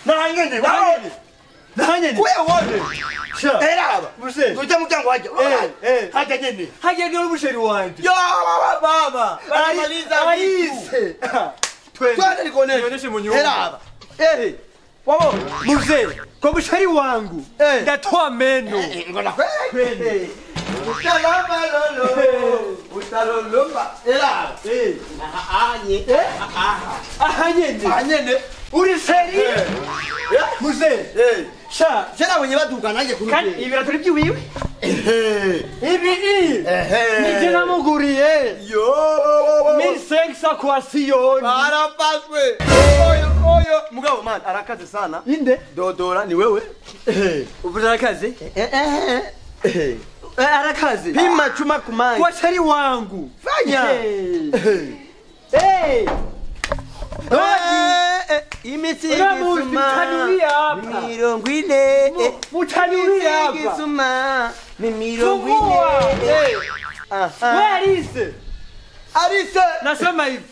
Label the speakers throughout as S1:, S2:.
S1: Nahanyene wabonye.
S2: Nahanyene.
S1: Wewe wone. Eraba.
S2: Mzee.
S1: Tujya muryango wajya. Hajya nyene.
S2: Hajya ni umusheri wanje.
S1: Yo baba. Baramaliza
S2: Alice.
S1: Twende nikuoneshe.
S2: Nionyeshe munyumba.
S1: Eraba. Eh. Wabonye.
S2: Mzee, kwa mshari wangu ndatoa meno.
S1: Ngona kweli. Utalamba lolo. Utalolomba. Eraba. Anye.
S2: Ahanyene.
S1: Ahanyene.
S2: Uri seri? Mzee. Sha,
S1: jana wenye baduka nanjye kuri.
S2: Kandi ibirato byiwiwe? Ibi nije namuguriye.
S1: Yo.
S2: 1500 kwa siyoni.
S1: Barafashwe. Oyo oyo. Mugabo man arakaze sana.
S2: Inde?
S1: Dodora ni wewe.
S2: Uvuze arakaze? Arakaze.
S1: Pima chuma kumanya.
S2: Kwa shari wangu.
S1: Fanya. Imiti
S2: gisuma
S1: mirongo ine
S2: mutanulia hapa
S1: gisuma mirongo ine.
S2: Wewe Alice.
S1: Alice
S2: nasema hivi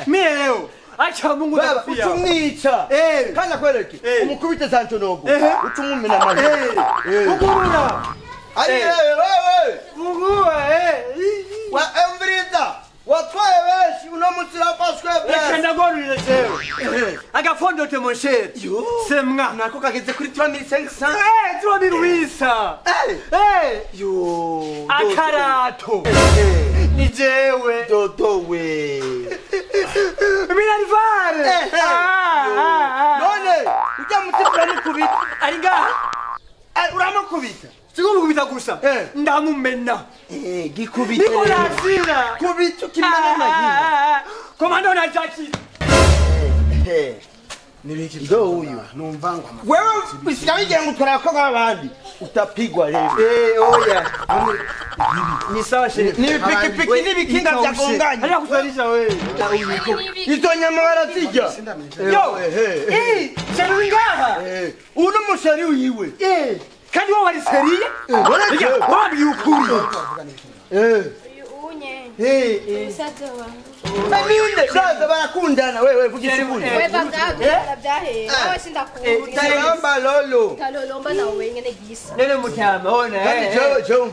S2: mimi leo acha Mungu
S1: nakufia. Utumwica. Kana kwereke umukubite sancho nogo utumumena mali.
S2: Ugurura.
S1: Ari wewe.
S2: Fungua
S1: Wa embriza. Watwaye benshi uno munsi urafashwe
S2: Reka ndagorurire jewe. Agafondo te mon cher. Semwa.
S1: Nako kageze kuri 3500.
S2: 3800.
S1: Yo.
S2: Akarato. Ni jewe.
S1: Dodo we.
S2: Minarivare.
S1: None ujya muti uramukubita.
S2: Ari ngaha.
S1: Uramukubita.
S2: Sikumukubita gusa. Ndamumena.
S1: Gikubite.
S2: Niko nasira.
S1: Kubita ukimena amahina.
S2: Komando na Jackie.
S3: Nibiki
S1: ndo huyu.
S3: Numva ngo
S1: wewe usigaye ngo utwara abakobwa b'abandi utapigwa rero.
S2: Oya. Ni sawa shehe.
S1: Ni pikipiki n'ibikinga byagonganye.
S2: Hariya kusalisha wewe.
S1: Izo nyama barazirya.
S2: Yo. Sheri ngaha.
S1: Uno musheri wiwe.
S2: Kandi wowe wari seriye? Wabwiye ukuri.
S4: Unye. Umusaza wawe.
S1: Ninde? Saza barakundana wewe vugisha ukuri.
S4: We bagabo byahe. Nawe sindakunda.
S1: Utalomba lolo.
S4: Utalolomba nawe nyene gisa.
S2: Nene mutama ona.
S1: Kandi jewe jewe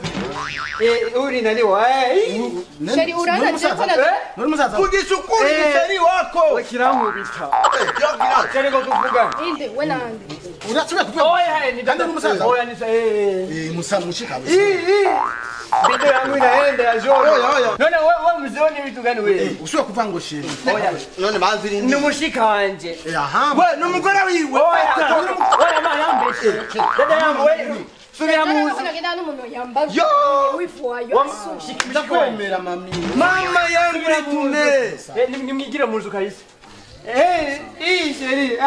S2: Uri nani wa?
S4: Sheri urana je kona.
S3: Nuri musaza.
S1: Vugisha ukuri musheri wako.
S2: Wakirankubita. Sheri ngo tuvuga.
S4: Inde we nande.
S3: Urasubiye kuvuga.
S2: Oya ni
S3: dada musaza.
S2: Oya ni
S3: musaza mushika.
S2: Video yangu inaenda ya joro.
S1: Oya oya.
S2: None wewe mzioni vitu gani wewe?
S3: Usiwe kuvuga ngo sheri.
S2: Oya.
S1: None bazirindi.
S2: Ni mushika wanje.
S3: Aha.
S1: We ni umugore wiwe.
S2: Oya mama yambeshe. Dada yangu wewe. Subira muzi.
S4: Nagenda n'umuntu yambaye.
S1: Yo.
S4: Wifuayo.
S3: Ndakwemera mami.
S1: Mama yangu itume.
S2: Nimwigire muzu kahise. Sheri.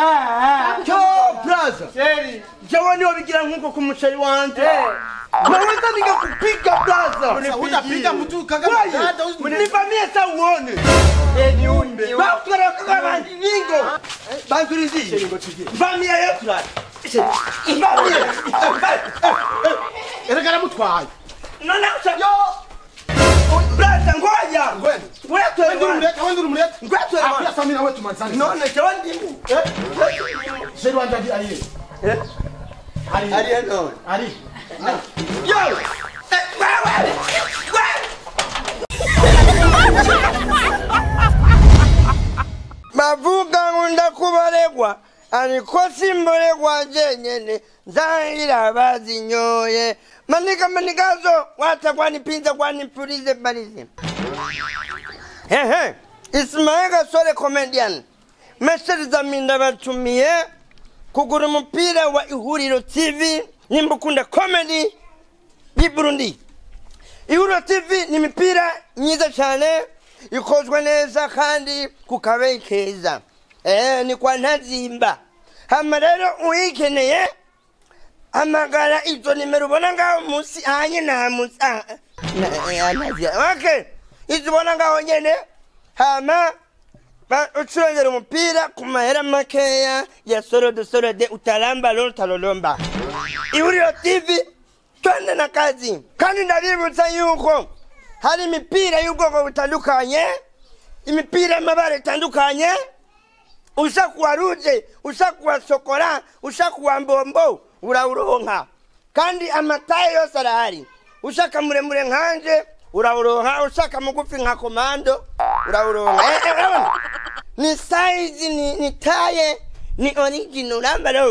S1: Yo brother.
S2: Sheri.
S1: Jewe niwe bigira nkuko ku musheri wanje. Naweza nikakupiga brother.
S3: Utapiga mtu kaka dada
S1: nivamie sa uone.
S2: Niumbe.
S1: Bakutwara kaka bandi ningo. Banzurizi. Vamia yetu. Vamia.
S3: Erega aramutwaye.
S1: None yo. Brother ngoja.
S3: Ngoja.
S1: Wewe
S3: Wende urumureka.
S1: Ngoja.
S3: Akuya samina wewe tumanzane.
S1: None jewe ndimu.
S3: Sheri wanje ari.
S1: Ari. Ari none.
S3: Ari.
S1: Yo! Bavuga ngo ndakubaregwa ariko simboregwa jenyene nzahira bazinyoye manika manikazo watakwani pinza kwani pulize palize. Hehe Ismail Gasore comedian meseriza minda batumiye kugura umupira wa Ihuriro TV nimba ukunda comedy y'i Burundi. Ihuriro TV ni imipira myiza cyane ikozwe neza kandi ku kabeyi keza. Ni kwa Ntazimba. Hama rero uyikeneye hamagara izo nimero ubona ngaho munsi ahanye na munsi. Okay. Izo ubona ngaho nyene hama ucurangera umupira ku mahera makeya ya sorode sorode utalamba lolo utalolomba. Ihuriro TV twende na kazi. Kandi ndabibutsa yuko hari imipira y'ubwoko butandukanye, imipira y'amabara itandukanye, Ushaka uwa rouge, ushaka uwa shokora, ushaka uwa mbombo, urawuronka. Kandi amataye yose arahari. Ushaka muremure nkanje urawuronka, ushaka mugufi nka komando urawuronka. Urabona ni size, ni taille, ni original, urambara.